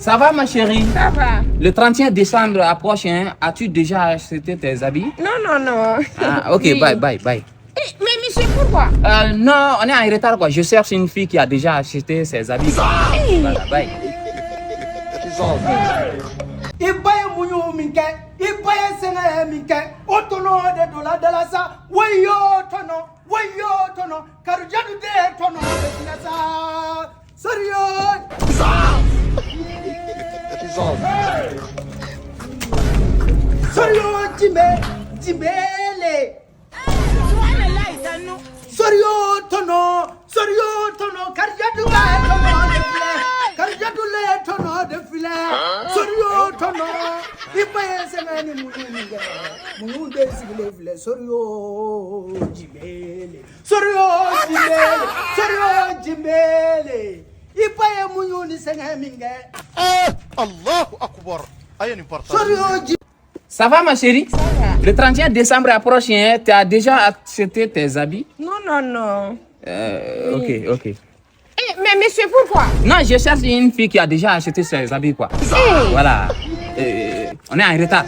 Ça va, ma chérie? Ça va. Le 31 décembre approche, hein? As-tu déjà acheté tes habits? Non, non, non. Ah, ok, Oui. bye, bye, bye. Eh, mais monsieur, pourquoi? Non, on est en retard, quoi. Je cherche une fille qui a déjà acheté ses habits, quoi. Voilà, bye. I ba ye muɲu min kɛ, i ba ye sɛgɛn min kɛ, o tɔnɔ de donna da la sa. Wayo tɔnɔ, wayo tɔnɔ, Karijatu de tɔnɔ de filɛ sa. Soriyo, soriyo, jimbe jimbele, soriyo tɔnɔ, soriyo tɔnɔ, Karijatu ka tɔnɔ de filɛ, Karijatu le tɔnɔ de filɛ, soriyo tɔnɔ. I ba ye sɛgɛn ni muɲu min kɛ, muɲu de sigilen filɛ. Soriyo jimbele, soriyo jimbele, soriyo jimbele, i ba ye muɲu ni sɛgɛn min kɛ. Allahu Akbar. A ye nin partage. Soriyo ji. Ça va, ma chérie? Ça va. Le 31 décembre approche, hein? Tu as déjà acheté tes habits? Non, non, non. Ok, ok. Eh, mais monsieur, pourquoi? Non, je cherche une fille qui a déjà acheté ses habits, quoi. Voilà. On est en retard.